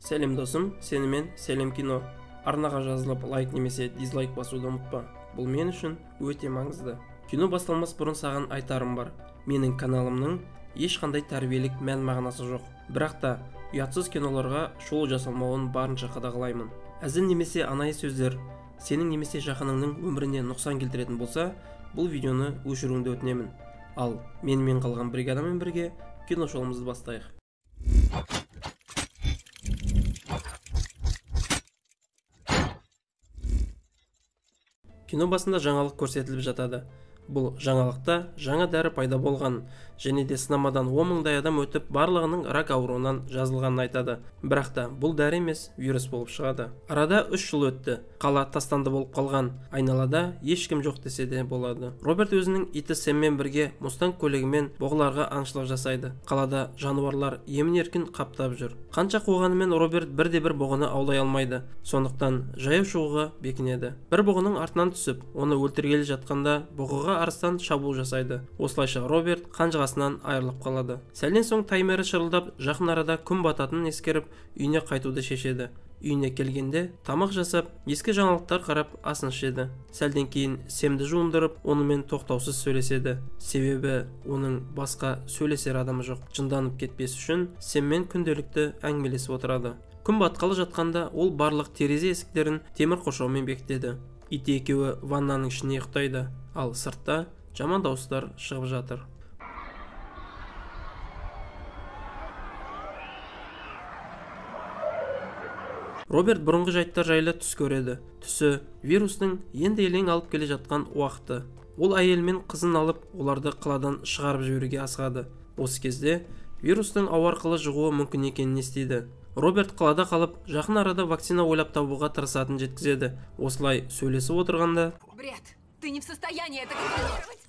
Сәлем досым, сенімен Сәлем кино. Арнаға жазылып, лайк немесе дизлайк басуды ұмытпа. Бұл мен үшін өте маңызды. Кино басталмас бұрын саған айтарым бар. Менің каналымның ешқандай тәрбиелік мән мағынасы жоқ. Бірақ та ұятсыз киноларға шолу жасалмауын барынша қадағалаймын. Әзіл немесе анайы сөздер сенің немесе жақыныңның өміріне нұқсан келтіретін болса, бұл видеоны өшіруіңді өтінемін. Ал менімен қалған бригадамен бірге кино шолуымызды бастайық. Кино басында жаңалық көрсетіліп жатады. Бұл жаңалықта жаңа дәрі пайда болған және де сынамадан 10 мыңдай адам өтіп, барлығының рак ауруынан жазылғанын айтады. Бірақ та бұл дәрі емес, вирус болып шығады. Арада 3 жыл өтті. Қала тастанды болып қалған. Айналада ешкім жоқ десе де болады. Роберт өзінің иті Сэммен бірге Мустанг көлігімен бұғыларға аңшылық жасайды. Қалада жануарлар емін-еркін қаптап жүр. Қанша қуғанымен Роберт бірде-бір бұғыны аулай алмайды. Сондықтан жаяу шығуға бекінеді. Бір бұғының артынан түсіп, оны өлтіргелі жатқанда бұғыға арыстан шабуыл жасайды. Осылайша Роберт қанжығасынан айырылып қалады. Сәлден соң таймері шырылдап, жақын арада күн бататынын ескеріп, үйіне қайтуды шешеді. Үйіне келгенде тамақ жасап, ескі жаңалықтар қарап асын ішеді. Сәлден кейін Сэмді жуындырып, онымен тоқтаусыз сөйлеседі. Себебі оның басқа сөйлесер адамы жоқ. Жынданып кетпес үшін Сэммен күнделікті әңгімелесіп отырады. Күн батқалы жатқанда ол барлық терезе есіктерін темір қоршаумен бекітеді. Иті екеуі ваннаның ішіне ұйықтайды, ал сыртта жаман дауыстар шығып жатыр. Роберт бұрынғы жайттар жайлы түс көреді. Түсі вирустың енді елең алып келе жатқан уақыты. Ол әйел мен қызын алып, оларды қаладан шығарып жіберуге асығады. Осы кезде вирустың ауа арқылы жұғуы мүмкін екенін естиді. Роберт қалада қалып, жақын арада вакцина ойлап табуға тырысатынын жеткізеді. Осылай сөйлесіп отырғанда, Бред, ты не в состоянии это контролировать.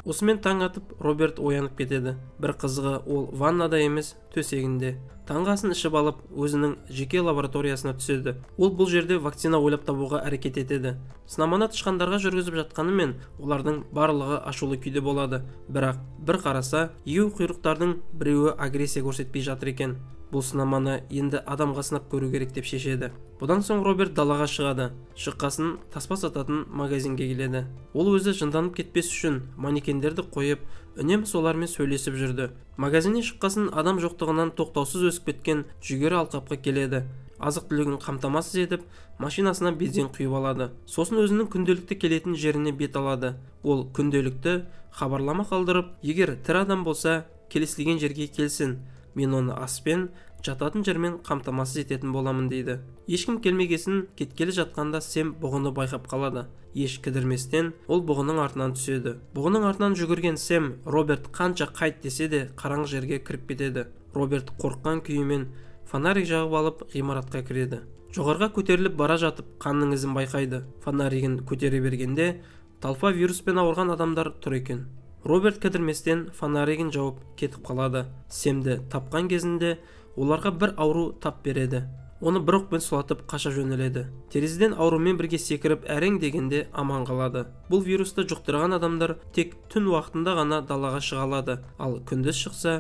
Осымен таң атып, Роберт оянып кетеді. Бір қызығы, ол ваннада емес, төсегінде. Таңғы асын ішіп алып, өзінің жеке лабораториясына түседі. Ол бұл жерде вакцина ойлап табуға әрекет етеді. Сынаманы тышқандарға жүргізіп жатқанымен, олардың барлығы ашулы күйде болады. Бірақ бір қараса, егеу құйрықтардың біреуі агрессия көрсетпей жатыр екен. Бұл сынаманы енді адамға сынап көру керек деп шешеді. Бұдан соң Роберт далаға шығады. Шыққасын таспа сататын магазинге келеді. Ол өзі жынданып кетпес үшін манекендерді қойып, үнемі солармен сөйлесіп жүрді. Магазиннен шыққасын адам жоқтығынан тоқтаусыз өсіп кеткен жүгері алқапқа келеді. Азық-түлігін қамтамасыз етіп, машинасына бензин құйып алады. Сосын өзінің күнделікті келетін жеріне бет алады. Ол күнделікті хабарлама қалдырып, егер тірі адам болса, келесілген жерге келсін, мен оны аспен, жататын жермен қамтамасыз ететін боламын дейді. Ешкім келмегесін кеткелі жатқанда Сэм бұғыны байқап қалады. Еш кідірместен ол бұғының артынан түседі. Бұғының артынан жүгірген Сэм Роберт қанша қайт десе де қараңғы жерге кіріп кетеді. Роберт қорыққан күйімен фонарик жағып алып ғимаратқа кіреді. Жоғарға көтеріліп бара жатып қанның ізін байқайды. Фонаригін көтере бергенде талфа вируспен ауырған адамдар тұр екен. Роберт кідірместен фонаригін жауып кетіп қалады. Сэмді тапқан кезінде оларға бір ауру тап береді. Оны бір оқпен сұлатып қаша жөнеледі. Терезеден аурумен бірге секіріп әрең дегенде аман қалады. Бұл вирусты жұқтырған адамдар тек түн уақытында ғана далаға шыға алады, ал күндіз шықса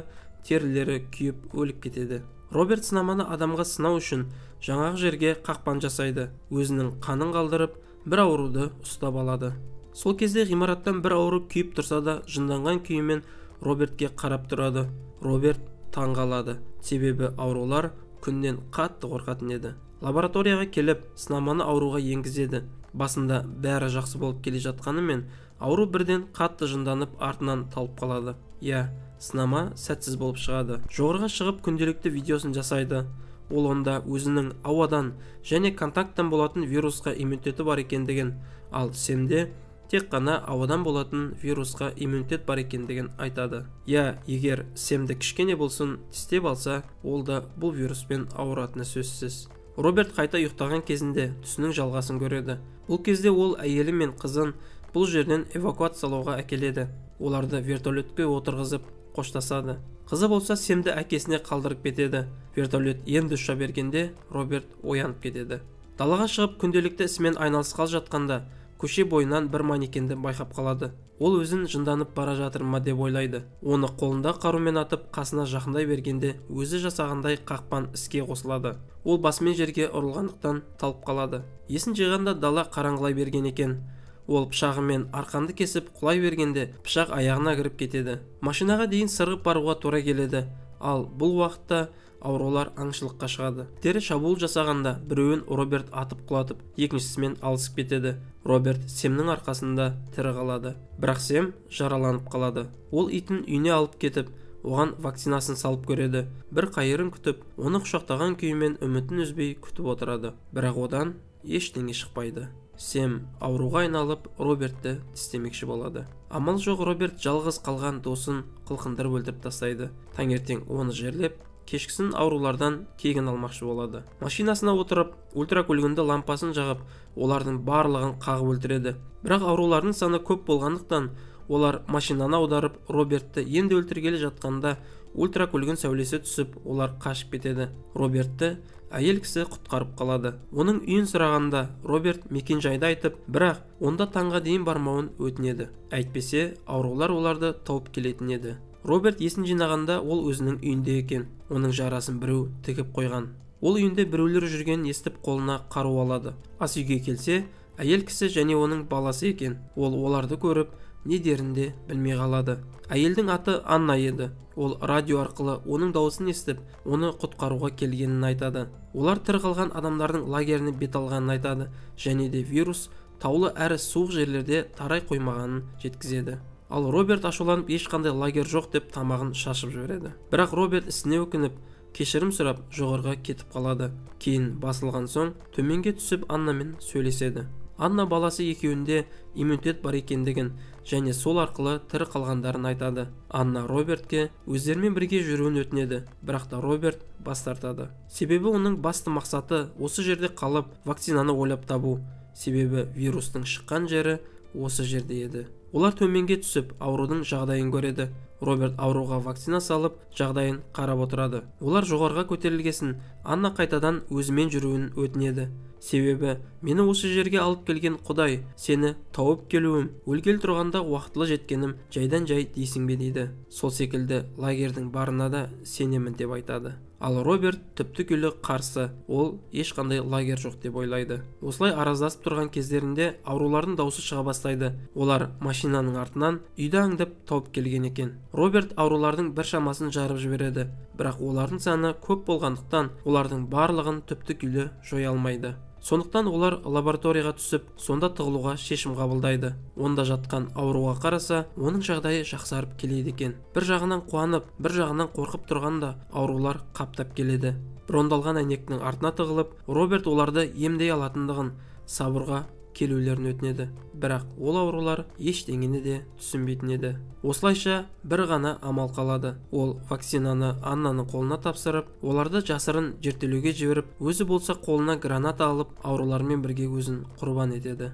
терілері күйіп өліп кетеді. Роберт сынаманы адамға сынау үшін жаңағы жерге қақпан жасайды. Өзінің қанын қалдырып, бір ауруды ұстап алады. Сол кезде ғимараттан бір ауру күйіп тұрса да жынданған күйімен Робертке қарап тұрады. Роберт таң қалады, себебі аурулар күннен қатты қорқатын еді. Лабораторияға келіп, сынаманы ауруға енгізеді. Басында бәрі жақсы болып келе жатқанымен, ауру бірден қатты жынданып артынан талып қалады. Иә, сынама сәтсіз болып шығады. Жоғарыға шығып күнделікті видеосын жасайды. Ол онда өзінің ауадан және контакттан болатын вирусқа иммунитеті бар екендігін, ал Сэмде тек қана ауадан болатын вирусқа иммунитет бар екендігін айтады. Я, егер Сэмді кішкене болсын тістеп алса, ол да бұл вируспен ауыратыны сөзсіз. Роберт қайта ұйықтаған кезінде түсінің жалғасын көреді. Бұл кезде ол әйелі мен қызын бұл жерден эвакуациялауға әкеледі. Оларды вертолетке отырғызып қоштасады. Қызы болса Сэмді әкесіне қалдырып кетеді. Вертолет енді ұша бергенде Роберт оянып кетеді. Далаға шығып күнделікті ісімен айналысқалы жатқанда көше бойынан бір манекенді байқап қалады. Ол өзін жынданып бара жатыр ма деп ойлайды. Оны қолында қарумен атып, қасына жақындай бергенде өзі жасағандай қақпан іске қосылады. Ол басымен жерге ұрылғандықтан талып қалады. Есін жиғанда дала қараңғылай берген екен. Ол пышағымен арқанды кесіп құлай бергенде пышақ аяғына кіріп кетеді. Машинаға дейін сырғып баруға тура келеді. Ал бұл уақытта аурулар аңшылыққа шығады. Тері шабуыл жасағанда біреуін Роберт атып құлатып, екіншісімен алысып кетеді. Роберт Сэмнің арқасында тірі қалады. Бірақ Сэм жараланып қалады. Ол итін үйіне алып кетіп, оған вакцинасын салып көреді. Бір қайырын күтіп, оны құшақтаған күйімен үмітін үзбей күтіп отырады. Бірақ одан ештеңе шықпайды. Сэм ауруға айналып, Робертті тістемекші болады. Амал жоқ, Роберт жалғыз қалған досын қылқындырып өлтіріп тастайды. Таңертең оны жерлеп, кешкісін аурулардан кегін алмақшы болады. Машинасына отырып, ультракүлгінді лампасын жағып, олардың барлығын қағып өлтіреді. Бірақ аурулардың саны көп болғандықтан, олар машинаны аударып, Робертті енді өлтіргелі жатқанда ультракүлгін сәулесі түсіп, олар қашып кетеді. Робертті әйел кісі құтқарып қалады. Оның үйін сұрағанда Роберт мекен-жайды айтып, бірақ онда таңға дейін бармауын өтінеді. Әйтпесе, аурулар оларды тауып келетін еді. Роберт есін жинағанда ол өзінің үйінде екен. Оның жарасын біреу тігіп қойған. Ол үйінде біреулер жүргенін естіп қолына қару алады. Ас үйге келсе, әйел кісі және оның баласы екен. Ол оларды көріп, не дерін де білмей қалады. Әйелдің аты Анна еді. Ол радио арқылы оның дауысын естіп, оны құтқаруға келгенін айтады. Олар тірі қалған адамдардың лагеріне бет алғанын айтады және де вирус таулы әрі суық жерлерде тарай қоймағанын жеткізеді. Ал Роберт ашуланып, ешқандай лагер жоқ деп тамағын шашып жібереді. Бірақ Роберт ісіне өкініп, кешірім сұрап, жоғарыға кетіп қалады. Кейін басылған соң төменге түсіп Аннамен сөйлеседі. Анна баласы екеуінде иммунитет бар екендігін және сол арқылы тірі қалғандарын айтады. Анна Робертке өздерімен бірге жүруін өтінеді, бірақ та Роберт бас тартады. Себебі оның басты мақсаты осы жерде қалып, вакцинаны ойлап табу. Себебі вирустың шыққан жері осы жерде еді. Олар төменге түсіп, аурудың жағдайын көреді. Роберт ауруға вакцина салып, жағдайын қарап отырады. Олар жоғарыға көтерілгесін, Анна қайтадан өзімен жүруін өтінеді. Себебі мені осы жерге алып келген Құдай, сені тауып келуім, өлгел тұрғанда уақытылы жеткенім жайдан жай дейсің бе дейді. Сол секілді лагердің барына да сенемін деп айтады. Ал Роберт түпті күлі қарсы, ол ешқандай лагер жоқ деп ойлайды. Осылай араздасып тұрған кездерінде аурулардың даусы шыға бастайды. Олар машинаның артынан үйді аңдып тауып келген екен. Роберт аурулардың бір шамасын жарып жібереді, бірақ олардың саны көп болғандықтан олардың барлығын түпті күлі жоя алмайды. Сондықтан олар лабораторияға түсіп, сонда тығылуға шешім қабылдайды. Онда жатқан ауруға қараса, оның жағдайы жақсарып келеді екен. Бір жағынан қуанып, бір жағынан қорқып тұрғанда аурулар қаптап келеді. Брондалған әйнектің артына тығылып, Роберт оларды емдей алатындығын, сабырға келулерін өтінеді. Бірақ ол аурулар ештеңені де түсінбейтін еді. Осылайша бір ғана амал қалады. Ол вакцинаны Аннаның қолына тапсырып, оларды жасырын жертөлеге жіберіп, өзі болса қолына граната алып, аурулармен бірге өзін құрбан етеді.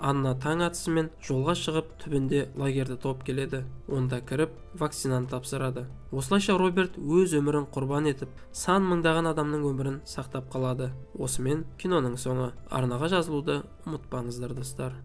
Анна таң атысымен жолға шығып, түбінде лагерді тауып келеді. Онда кіріп, вакцинаны тапсырады. Осылайша Роберт өз өмірін құрбан етіп, сан мыңдаған адамның өмірін сақтап қалады. Осымен киноның соңы. Арнаға жазылуды ұмытпаңыздар, достар.